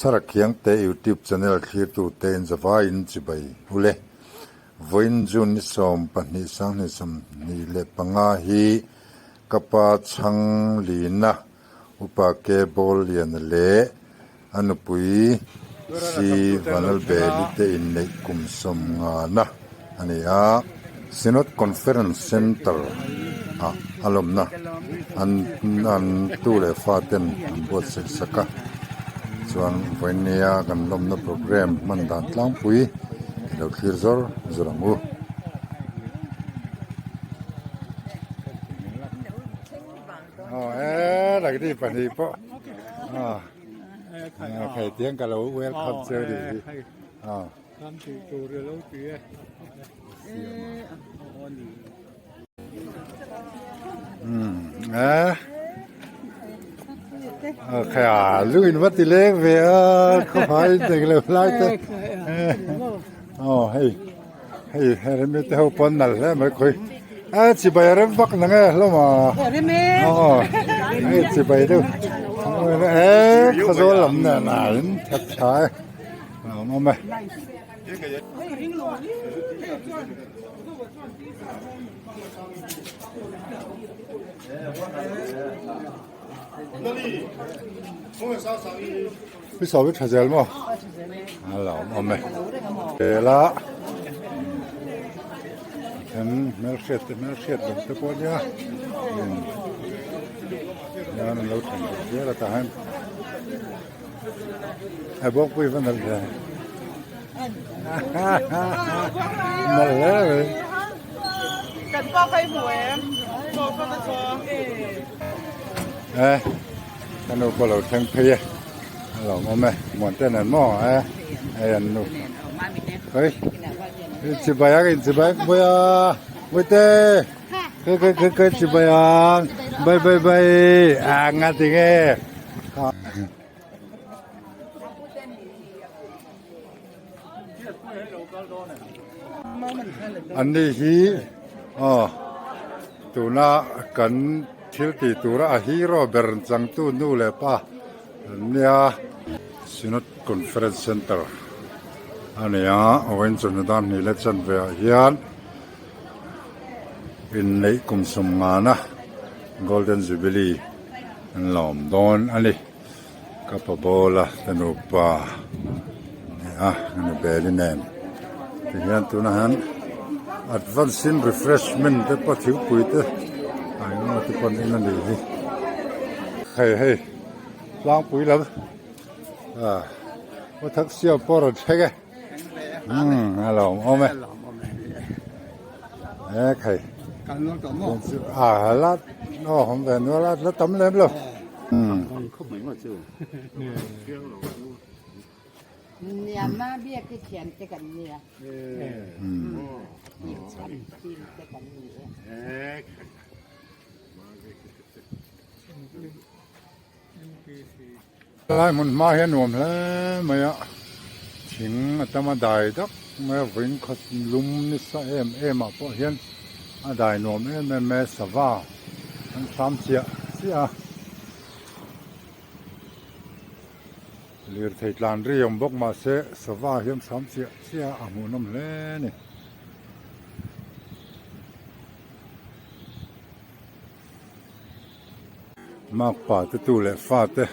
Chharakhiangte YouTube channel thlirtute inzavaiin chibai ule. Vawiin June ni 12 2025 hi ka pa chhang lina Upa Ke Bawlliana leh a nupui Si Vanlalbeli te inneih kum 50na a ni a. Synod Conference Centre ah a lawmna an an tu leh fa ten an buatsaih sak a. Chuan vawinia kan lawmna programme hman dan tlangpui i lo thlir zawr zawr ang u. Aw e lagdi pahnih pawh aw thei tiang ka lo welcome che a nih hi aw. Kan tih tur i lo ti e. Um e khai a lu in va ti leng ve a khawhai in tek lo lai te aw hei. Hei remi te ho pawn nalh hle mai khawi a chibai a rem vak nang e hlawm a aw hei chibai deuh e khawzawl lam nen a in that tha e a awm awm e. Pi sawi tha zel maw? A lo awm e. Zel a. Then hmelhriat te hmelhriat lam te pawh nia. Hian an lo then duh zel a tah hian. A bawkpui va nalh ve. Nalh hle mai. Kan pa kha i hmu em? Eh. Ka nu pawh lo thleng phei e, a lo awm e, Muante nen maw e, hei an nu hei chibai ang in chibai ang Bawiha Bawihte khawi khawi khawi khawi chibai ang bai bai bai a nga ti nge an ni hi aw tuna kan thil tih tura a hero ber changtu nu leh pa an nia Synod Conference Centre a ni a vawiin chawhnu dan hnih leh chanve ah hian inneih kum 50na Golden Jubilee an la awm dawn a ni. Ka pa bawla ka nupa a ka nu Beli nen tihian tunah hian advance in refreshment te pawh thingpui te a engemaw te pawh an in a nih hi hei hei tlangpui lam ah aw thak siam pawh a rawn thleng e umm a lawm awm e e khai a la aw awm ve nual a la tam lem lo. Lai hmun hma hian nuam hle mai a, thing a tam a dai dak mai a, vawiin khaw lum nisa em em ah pawh hian a dai nuam em em mai a, sava an hram chiah chiah a, lirthei tlan ri awm bawk mahse sava hian hram chiah chiah a, a hmuhnawm hle a ni. Makpa te tu leh fa te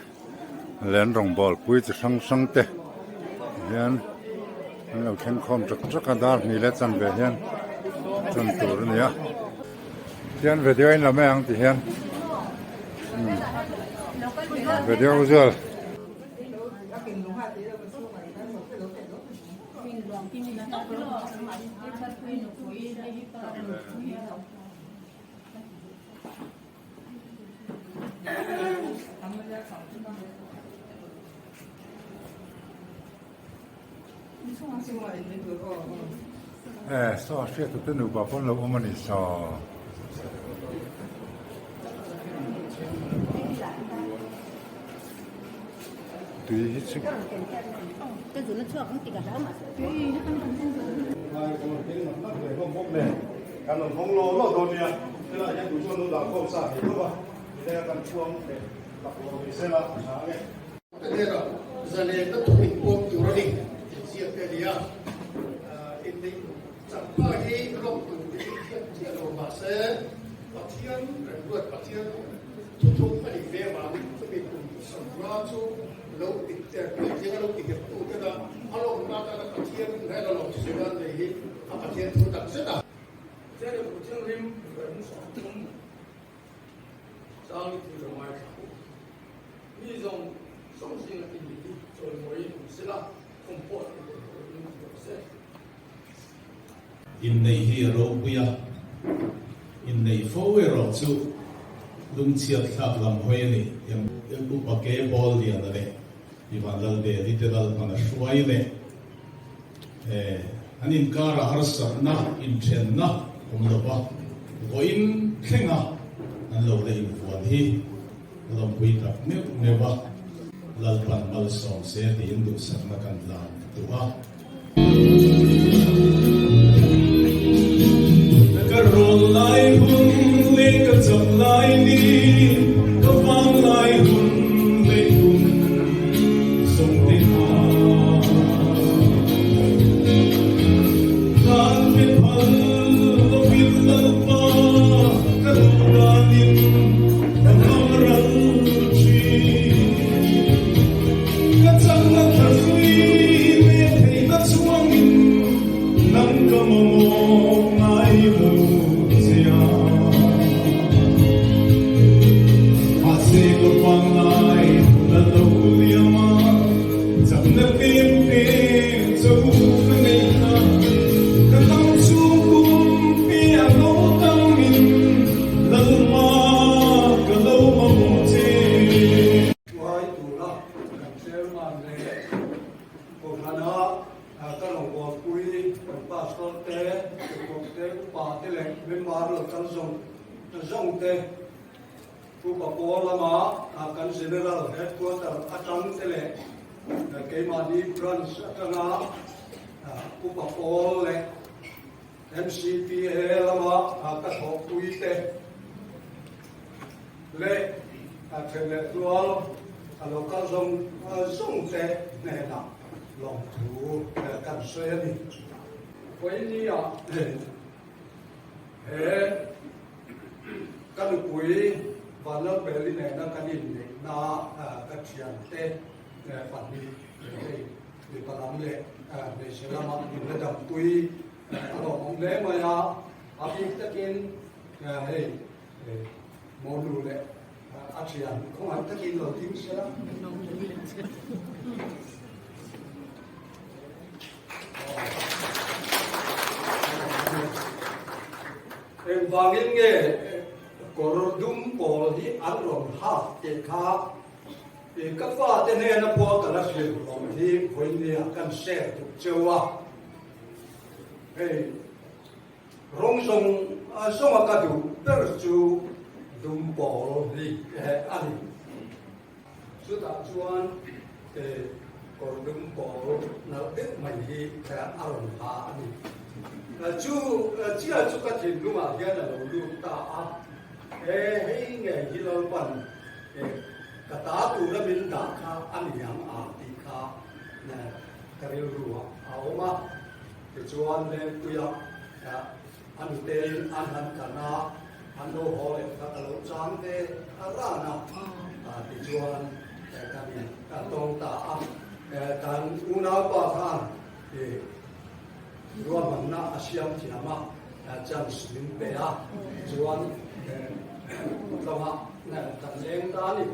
len rawngbawl pui chi hrang hrang te hian an lo thleng khawm trak trak a dar hnih leh chanve hian chan tur a ni a tihian video a inla mai ang ti hian video zual. Eh saw hriat te nupa pawn lo awm a ni saw. Tui hi chu. Kan rawn hawng law law dawn nia, helaiah hian duh chuan lo dah khawm sa thei khawp a, nileng a kan chhuang leh tak lo ni sela a tha ang e. Ka hnenah zalen na Pathian thuthlung a nih ve avangin chumi kum 50 chu lo ti puitling a lo ti nghet tu tena a lawmna atana Pathian hnena a lawm chu nan nei hi a Pathian thu tak zet a. Pathian thu thianghlim hruaihna 30 chang i thu zawng ngaithla u. Mi zawng zawng zinga i nih hi chawimawiin awm sela, khum pawh ti bawlhhlawhin awm rawh se. Inneih hi a ropui a, inneih fo erawh chu lungchhiat thlak lam hawi a ni. Upa ke bawl liana leh Ivan Lalbeli te Lalhmana hruai leh an inkara harsatna inthenna awm lova vawiin thlenga an lo la invuan hi a lawmpui tak meuh meuh a, Lalpan malsawm se tiin duhsakna kan hlan duh a. Ka rawn lai hun leh ka chak lai ni, ka vang lai hun leh kum zawng te kha. Tlan pe phal lovin Lalpa ka duh danin ka hmang ral thin. Ka chakna thar hlui leh theihna chhuangin nang ka mamawh ngai lo che a. Mahse ka pangngai hun a lo liam a, chakna pem pem cho ka nei ta. Ka dam chhung kum pe a lo tamin Lalpa ka lo mamawh che. Tuai tura kan chairman leh Kohhrana ka rawngbawlpui kan pastor te, tukawk te, upa te leh member lo kal zawng zawng te, Upa pawl lama kan General Headquarter atang te leh keimahni branch atanga upa pawl leh MCPA lama ka thawhpui te leh a then leh hlual a lo kal zawng zawng te hnenah lawmthu kan sawi a ni. Vawinia he ka nupui Vanlalpeli nena kan inneihna ka thiante pahnih hei mipa lam leh hmeichhe lama min la dampui a lawmawm hle mai a, a bik takin hei Mawlu leh a thian khawngaih takin lo ding se la. Engvangin nge kawr dum pawl hi an rawn hak tih kha ka fate hnena pawh ka la hrilh loh hi vawinia kan share duh cheu a. Hei Rawng zawng zawnga ka duh ber chu dum pawl hi a ni. Chutah chuan kawr dum pawl nalh deuh mai hi a rawn ha a ni. Chu chiah chu ka thinlungah hian a lo lut ta a, he hei ngei hi Lalpan ka ta tura min dah kha a ni ang a tih kha ka rilruah a awm a. Tichuan Lengpuia a nutein an han kan a, an lo haw leh kha ka lo chang ve a ran a, tichuan kan in tawng ta a. Kan unaupa khan ruahmanna a siam thiam a, chance min pe a, tichuan tlawngah kan leng ta a ni.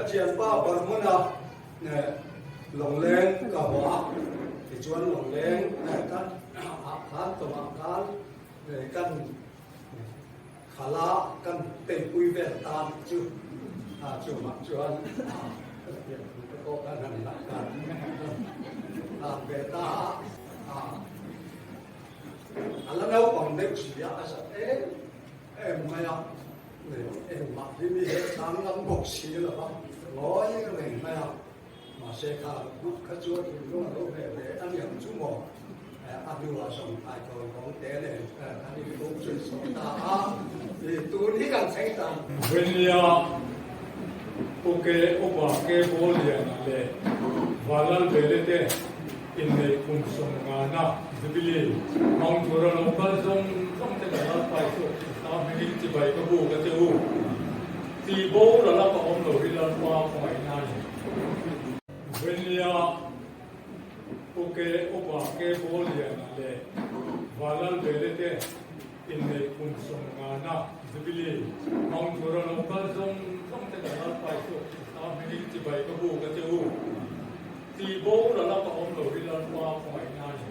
Thianpa Barhmuna Lawngleng ka haw a, tichuan Lawngleng kan ah khan tawmah khan kan khala kan peipui vel ta nih chu chungah chuan te pawh kan han lah kan hlan ve ta a, a la naupang deuh si a, a zat em em mai a. Engmah hi mi he chang ngam bawk si lo va, ngawi reng mai a. Mahse kha hmut kha chu a thinlung a lo ve ve a niang chu maw? A hnuah zawng thaikawi kawng te nen kan inbuk zui chhuak ta a, tun hi kan thleng ta. Venia Uke Upa Ke Bawlliana leh Vanlalbele te Inneih kum 50na Jubilee hmang tura lo kal zawng zawng te kan lalpai chhuak thin ta hmingin chibai ka buk a che u. Tih boral a ka awm lo hi Lalpa khawngaihna a ni. Venia Uke Upa Ke Bawlliana leh Vanlalbele te inneih kum sawmngana Jubilee hmang tura lo kal zawng zawng te kan Lalpa Isua Krista hmingin chibai ka buk a che u. Tih boral a ka awm lo hi Lalpa khawngaihna a ni.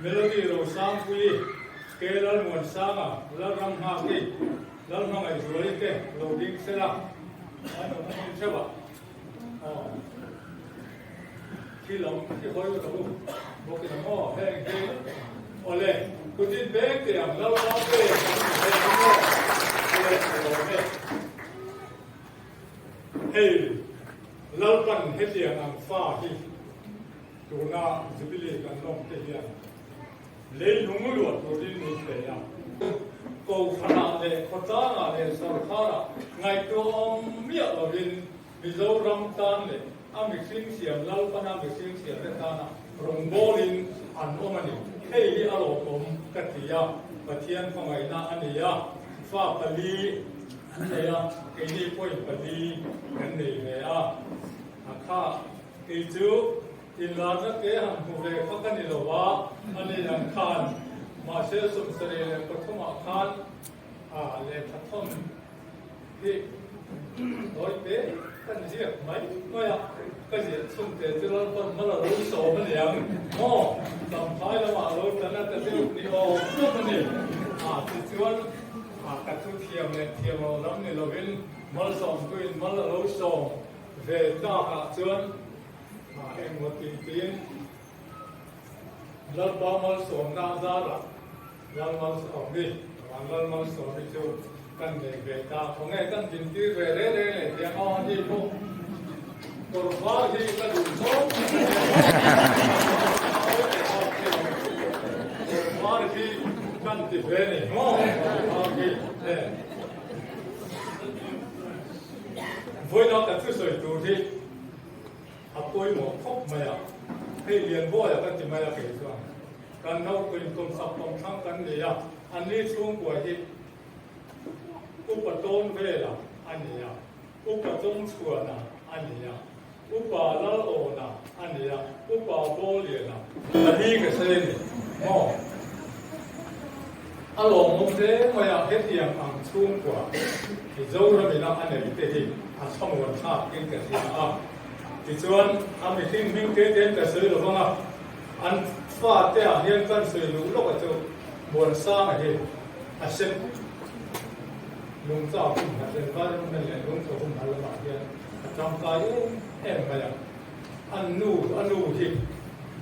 Melody Rosangpuii, Ke Lalmuansanga, Lalramnghaki, Lalhmangaihzuali te lo ding sela an awm a ni theuh a. Aw, khi lam khi hawi rawh u bawk ila maw heng hi awle kutin peng teh ang Lalpa pek an ni heng hi maw awle a lawm e. Hei Lalpan hetiang ang fa hi Tuna Jubilee kan lawm te hian leilung luah turin min pe a. Kohhranah leh khawtlangah leh sawrkarah ngaihtuahawm miah lovin Mizoram tan leh a mihring siam Lalpana mihring siamte tana rawngbawlin an awm a ni. Hei hi a lawmawm ka ti a, Pathian khawngaihna a ni a, fa pali an nei a, keini pawhin pali kan nei ve a, a kha Kei chu inlarna te han hmu ve kha ka ni lo a, ani ang khan mahse 73ah khan a lehkha thawn hi tawi te kan ziak mai mai a, ka ziah chhun te chu Lalpan hma la lo sawm a niang maw, Champhai lamah lo tlan a ta deuh ni awm tak a ni. A tichuan ka thu thiam leh thiam lo lam ni lovin malsawmtuin mal a lo sawm. Ve tlakah chuan engmaw tih tiin Lalpa malsawmna zarah Lalmalsawmi, Van Lalmalsawmi chu kan nei ve ta. Khawnge kan dintir ve reng reng leh tiang aw ani pawh kawr var hi ka duh zawng kawr var hi kan ti ve ni maw kawr var hi e. Vawiina ka thusawi tur hi a pawimawh khawp mai a, hei Lianbawi-a ka ti mai a kei chuan kan naupawin kawmsak kawmthlang kan nei a, anni chhungkua hi Upa Tawnvela a ni a, Upa Chawngchhuana a ni a, Upa Lalawna a ni a, Upa Bawliana. Pali ka sawi a ni maw? A lawmawm hle mai a, hetiang ang chhungkua Mizoram ina a nei te hi a thlamuan thlak in ka hria a. Tichuan, a mihring hming te ten ka sawi lo vang a, an fate ah hian kan sawi luh lawk a chu Muansanga hi a sem lungchau humhalh environment leh lungchau humhalh lamah hian a tangkai em em mai a. An nu, a nu hi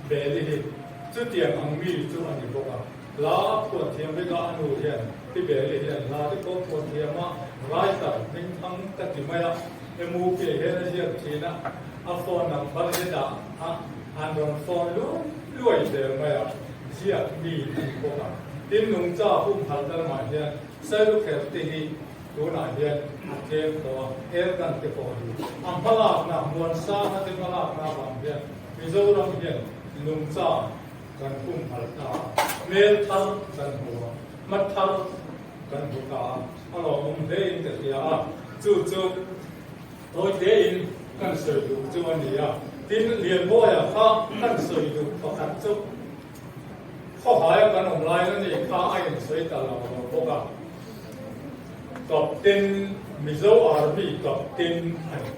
Beli hi chutiang ang mi chu a ni bawk a. Hla a phuan thiam vek a, a nu hian Pi Beli hian hla te pawh a phuan thiam a, writer hmingthang ka ti mai a, MUP hian a ziak thin a, a phone number hi dah a, an rawn phone luai luai zel mai a, ziak mi a ni bawk a. Tin, nungcha humhalh na lamah hian Sailukher te hi tunah hian a tlem tawh a, airgun te pawh hi a hmalakna, Muansanga te hmalakna avang hian Mizoram hian nungcha kan humhalh ta a, hmel thar kan hmu a, hma thar kan hmu ta a, a lawmawm hle in ka hria a, chu chu tawi hle in kan sawi duh chu a ni a, tin Lianmawia kha kan sawi duh pakhat chu khawhaia kan awm laiin a ni kha a insawi ta lo lo bawk a, Captain Mizo Army Captain a ni,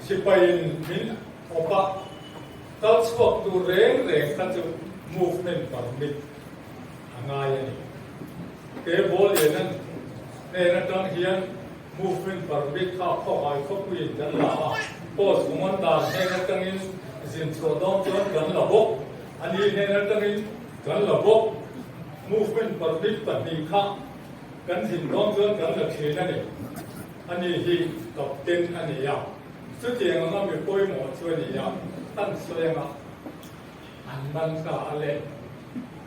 sipaiin min awp a. Kal chhuak tur reng reng kha chu movement permit a ngai a ni. Ke Bawlianan hnen atang hian movement permit kha khawhai khawpuiin kan la a, post commander hnen atangin zin chhuah dawn chuan kan la bawk, ani hnen atangin kan la bawk. Movement permit 2 kha kan zin dawn chuan kan la thin a ni. Ani hi captain a ni a. Chutiang anga mi pawimawh chu a ni a, kan sawi anga an man ta a le.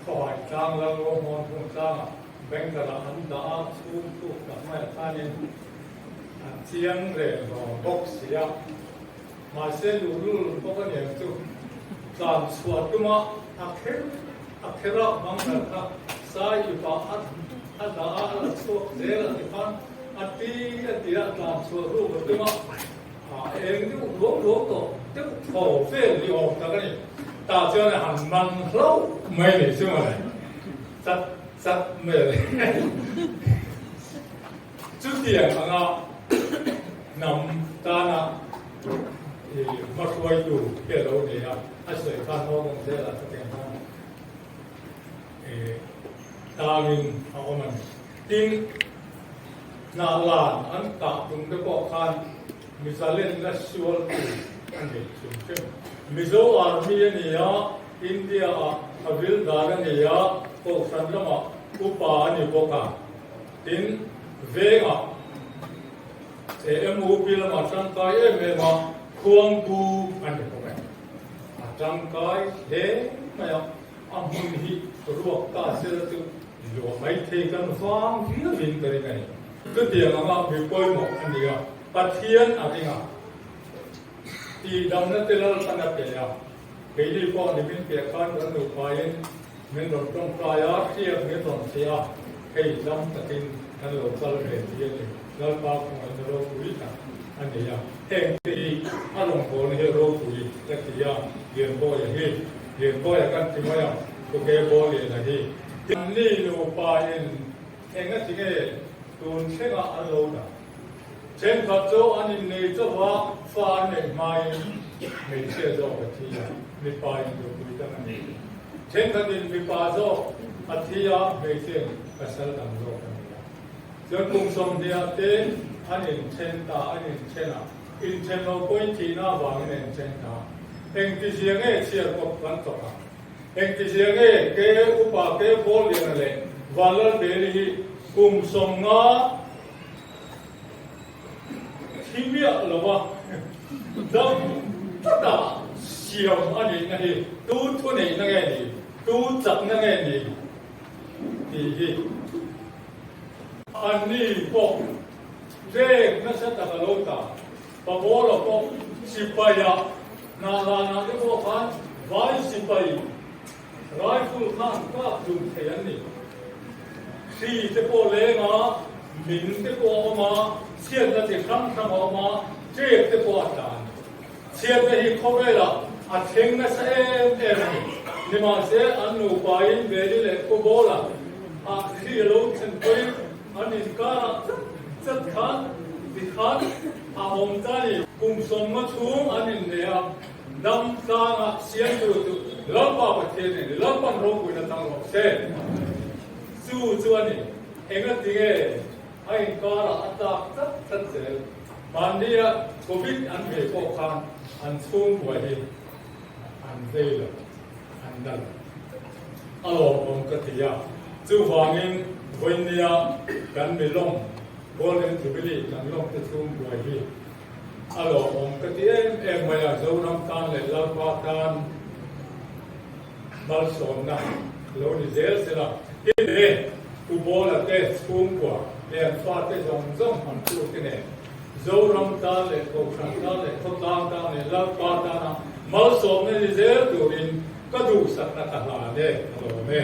Khawhai tlang Lalruang Hmawn hmun tlangah banker ah an dah a, chhung thuk tak maiah khanin an chiang reng rawng bawk si a. Mahse luhlul bawk a niang chu tlan chhuah tuma a kher a kher a banker kha sai ipah a dah a, a la chhuak zel a ti khan. a ti a ti a, tlan chhuah ruk a tum a, a eng deuh ruau ruau tawh deuh thaw vel ni awm tak a ni. Tah chuan a han man hlauh mai ni chu mawle, chat chat mai a ni. Chutiang anga hnam tana i hmahruaitu hi a lo ni a, a sawi khan naupang zelah chutiang khan i tangin a awm a ni. Tin, hnahlan an kah tum te pawh khan Mizalenna sualtu a nei hrim hrim. Mizo Army a ni a, India-ah a vil dan a ni a, Kohhran lamah upa a ni bawk a. Tin, vengah MUP lamah tangkai em em a, khuangpu a ni bawk e. A tangkai hle mai a, a hmun hi ruak ta sela chu luah mai thei kan vang viauin ka ring a ni. Chutiang anga mi pawimawh a ni a, Pathian a ring a, tihdamna te Lalpan a pe a, keini pawh ni min piah khan kan nupain min rawn tawngtai a, hriak min rawn theh a, hei dam takin kan lo kal ve ti a ni. Lalpa khawngaihna ropui tak a ni a, heng te hi a rawngbawlna hi ropui ka ti a, Lianbawia hi, Lianbawia kan ti mai a, Tuke Bawliana hi. Anni nupain Eng a ti nge tun thlengah an lo dah? Thenkhat chu an innei chauh a, fa an neih hmain hmeichhia zawk a thi a, mipa in nupui dang a nei. Thenkhatin mipa zawk a thi a, hmeichhiain pasal dang zawk a nei a. Chuan kum sawmhniah te an inthen ta, an inthen a, inthen lo pawhin thihna avangin a inthen ta. Engtizia nge chhiarkawp kan tawk ang? Engtizia nge ke upa ke Bawlliana leh Vanlalbeli hi kum 50 thi miah lova dam tata siam a nihna hi tu thuneihna nge ni, tu chakna nge ni tih hi anni pawh rek nasa tak a lo ta. Pabola pawh sipaia hnahlanah te pawh khan vai sipai rifle khan kap dun thei an ni. Hri te pawh leng a, min te pawh a awm a, chhiatna chi hrang hrang a awm a, ṭek te pawh a tla a ni. Chhiatna hi khawvelah a thleng nasa em em a ni. Nimahse an nupain Veli leh Pabola ah hri a lo thlen pawhin An inkarah chat chat khan tikhan a awm ta ni. Kum 50 chhung an inneih a, dam tlanga siamtu chu Lalpa Pathian a ni. Lalpan ropuina chang rawh se. Chu chu a ni. Engati nge a inkarah a tlak chat chat zel? Mahnia Covid an vei pawh khan an chhungkua hi an vei lo, an dal lo. A lawmawm ka ti a, chuvangin vawinia kan mi lawm Golden Jubilee kan lawm te chhung buai hi a lawmawm ka ti em em mai a, Zoram tan leh Lalpa tan malsawmna lo ni zel sela. Tin e, Pu Bawla te chhungkua leh an fate zawng zawng han tu te nen Zoram tan leh Kohhran tan leh Khawtlang tan leh Lalpa tana malsawmna ni zel turin Ka duhsakna ka hlan e, ka lawm e.